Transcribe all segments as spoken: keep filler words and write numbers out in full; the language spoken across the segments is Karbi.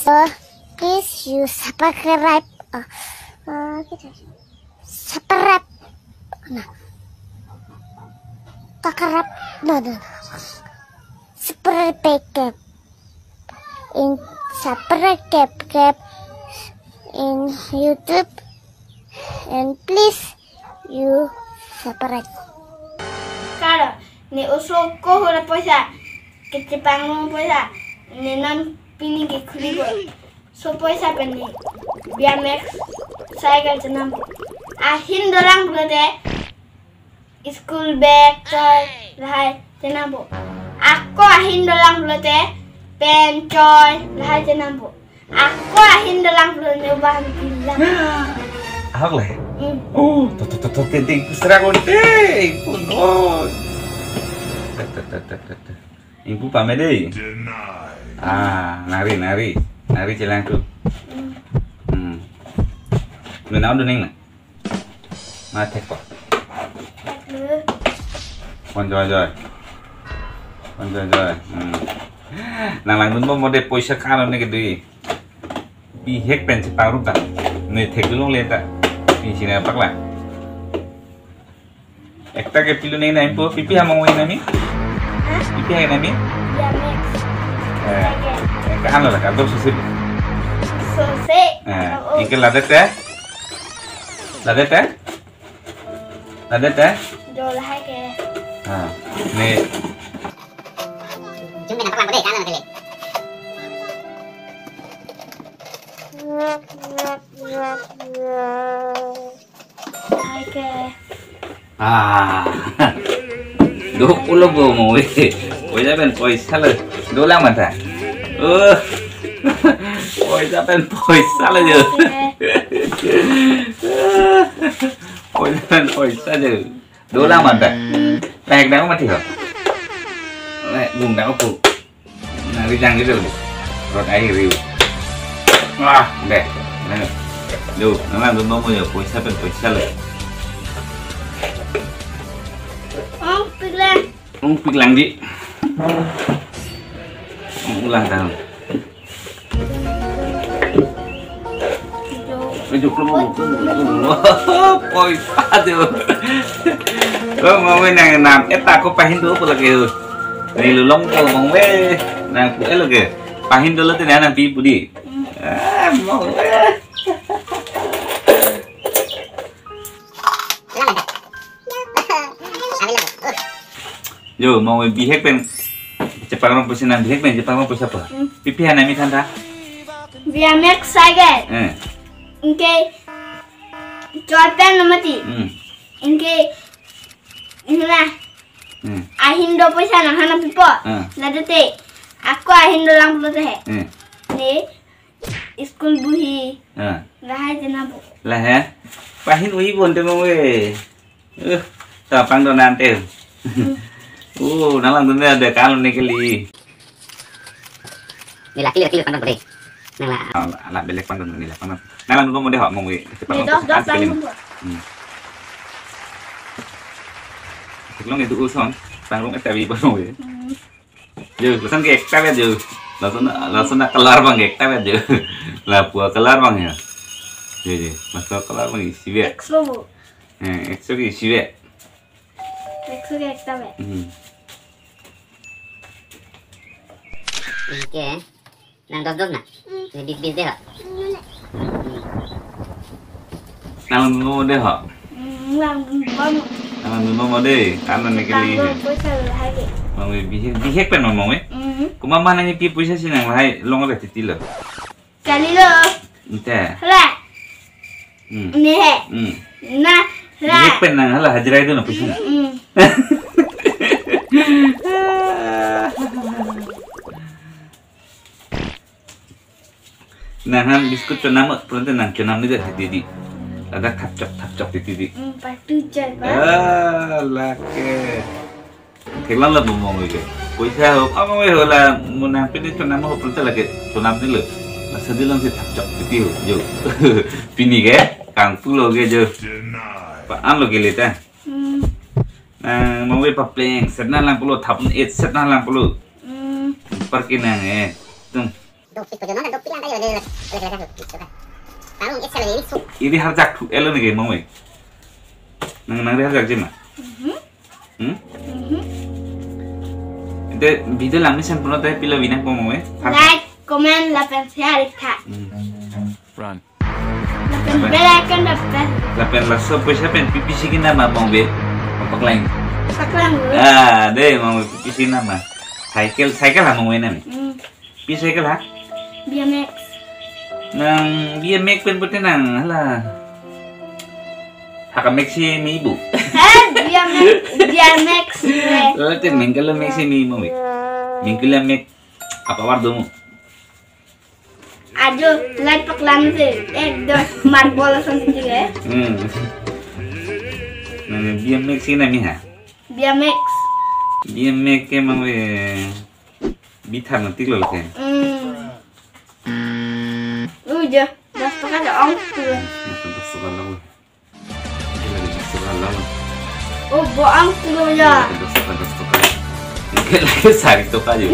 Uh, please you subscribe. Uh, uh, subscribe. Na. Subscribe. No, no, no. Subscribe. In subscribe in YouTube and please you subscribe. Karo, ne oso ko hora poisa, kete pangrong poisa, ne non pini ke khuli ko. So poisa pen ne B M X cycle chenam. Ahin dolang pulote school bag, toy, lahai chenam po. Ako ahin dolang pulote pen, toy, lahai chenam po. Ako ahin dolang pulote ne ubah bilang. Ahok le? Hmm. Oh, to to to to ting ting pusra konte. Pun oi. Tek, tek, tek, tek, tek, tek. Ingpu pame dei. Ah, nari, nari. Nari chelang tu. Hmm. Menau doning na. Ma thek ko. Pon joy joy. Pon joy joy. Hmm. Nang langdun bom mode poisa karo ne kedui. Bihek pen cheparuk ta. Ne thek dulong le ta. Pi sina pakla. Ekta ke pilu neng nami po, pipi hamong wai nami? Hah? Pipi hai nami? Ya, Max. Eh, Lagi. Eh, kahan lo, kahan lo, susi. Susi. Eh, Oh, oh. Ingke ladet ya? Ladet ya? Ladet ya? Jo lahai ke. Ah, ne. Jumbe nampak lampu deh, kahan lo, kali. Hai ke. Ah. Duk ulo bo mo we. Poisa pen poisa lo. Dolang mata. Oh. Poisa pen poisa lo jo. Poisa pen poisa jo. Dolang mata. Hmm. Pek dang mati ho. Le, bung dang pu. Nang rijang gitu. Rot air riu. Wah, deh. Nah. Duh, nang langdun bom mo jo, poisa pen poisa lo. Ong piklang. Ong piklang di. Ong ulang tahun. Ijo. Ijo, klum, klum, klum. Poisa jo. Lo mo we nang nam, eh, ta ko pahin do pula ke. Neli lulong ko mo we. Nang pu elo ke. Pahin dolo te nang pi pu di. Hmm. Ah, mo we. Jo, mo we bihek pen. Chepangrong poisa nang bihek pen, chepangrong poisa apa? Hmm. Pipi hai nami than ta? B M X cycle. Eh. Ingke. Chot pen lo mati. Hmm. Ingke. Ingla. Hmm. Ahin do poisa nang hana pipo. Hmm. Ladet te. Ako ahin dolang pulote he. Hmm. Ne. School buhi. Ah. Lahai chenam po. Lahai. Pahin uhi bon te mo we. Uh, ta pangdon nang te. Hmm. Oh, nang langdun de kahan lo ne kali. Ne laki laki pangdon bole. Nang la. Ah, la belek pangdon ne la pangdon. Nang langdun mo de ho mo we. Ne dos dos pangdon. Hmm. Theklong itu uson. Pangrong eta bi bom we. Hmm. Jo, lason ke ekta bet jo. Lason, lason na color abang ke ekta bet jo. Lapu a color abang ya. Jo, jo. Master color abang isi bet. Exo bu. Eh, exo ke isi bet. Exo ke ekta bet. Hmm. Ingke. Nang dos dos na. Hmm. Jadi bis deh ha. Hmm. Nang mo de ho. Hmm, nang mo. Nang mo de. Kahan lo ne kali. Nang mo poisa lahai ke. Mo we bihek, bihek pen mo we. Hmm. Kuma mana ni pi poisa si nang lahai long le titi lo. Kali lo. Inte. Hala. Hmm. Ne he. Hmm. Na. Hala. Bihek pen nang hala hajira itu na poisa na. Hmm. Nang han biskut chonam, pulante nang chonam ni dah di di. Ada thapchok thapchok di di. Hmm, patu chai pa. Ah, lake. Theklong la bumong ke. Poisa ho, amo we ho la, mo nang pini chonam ho pulante lake chonam ni lo. Masa di long si thapchok di di ho, jo. Pini ke, kangpu lo ke jo. Pa an lo ke leta. Hmm. Nang mo we papleng, set na lang pulo, thap et set na lang pulo. Hmm. Parke nang eh. Tum. Dopik ko jono dopik anta yo de. Lek lek dopik ko. Parung ek sel ini su. Iri harjak thu elo neke mong we. Nang nang iri harjakji ma. Mhm. Hmm? Mhm. Ante video langmesen pulote pilo binak mong we. Like, comment, lapen share tha. Hmm. Run. Lapen bell icon dapat. Lapen laso poisa pen P P C kinam ma mong we. Paklang. Paklang. Ah, de mong we P P C kinam ma. Cycle, cycle ha mong we nami. Hmm. Pi cycle ha? B M X. Nang B M X pen pute nang hala. Haka Max si mi bu. Eh, B M X, B M X. Eh. Oh, te mengkala Max si mi mo mi. Mengkala Max apa war domo? Ajo, light paklang si. Eh, do marbol ason si eh. Hmm. Nang B M X si nami ha? B M X. B M X ke mang we. Bithan na tiklo ke. Hmm. Uja, das taka da ong tu. Ya, das taka lang. Lagi das taka lang. Oh, bo ong tu ya. Das taka, das taka. Lagi, lagi sari taka aja.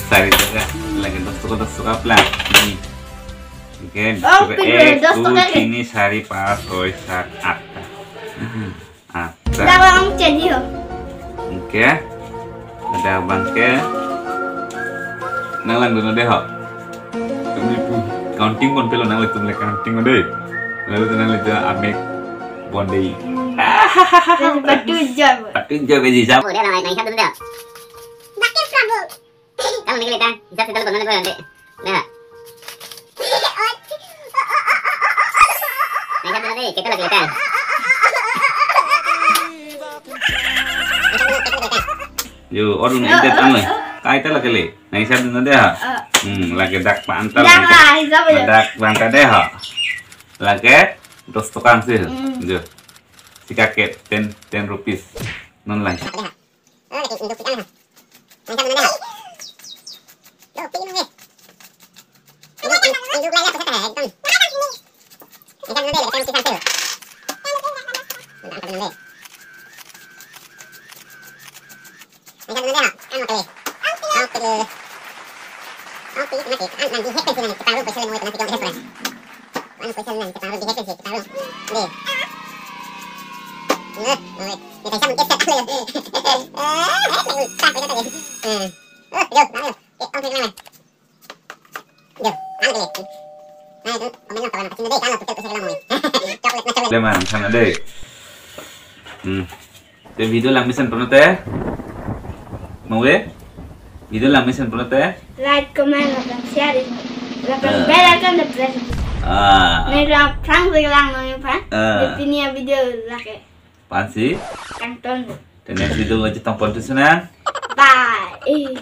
Sari taka. Lagi das taka, das taka plan. Ini. Oke, oh, das taka, ek, das taka dua, ke? Tiga, empat, lima, enam, tujuh, delapan. Ah, dah. Dah bang cedi ho. Oke. Dah bang ke. Nang langdun dei ho. Kami pun counting pon pelo nanglitum le counting dei. Lalu tu nangli tu amek bon dei. Patu jam. Patu jam aja jam. Udah nang nang hisap dulu deh. Bakit serabu? Kamu mikir kan, hisap kita lu pernah boleh nanti. Nah. Nah, hisap dulu deh, kita lagi kan. Yo, orang ini datang lah. Kai kita lagi le. Nang hisap dulu deh ha. Hmm, lagi dak pantal. Dak lah, hisap aja. Dak pantal deh ha. Lagi dos taka si. Hmm. Jo. Sika ke ten, ten rupees. Non lang. Leman, sana deh. Hmm. Te video langmesen pulote. Mau we? Video langmesen pulote. Like, comment, lapen share. Lapen eh, bell icon dapat. Ah. Nang lang prank si lang nang prank. Ah. Di pini a video lake. Pansi. Kangton. Te next video lo chetong pon tu sana. Bye.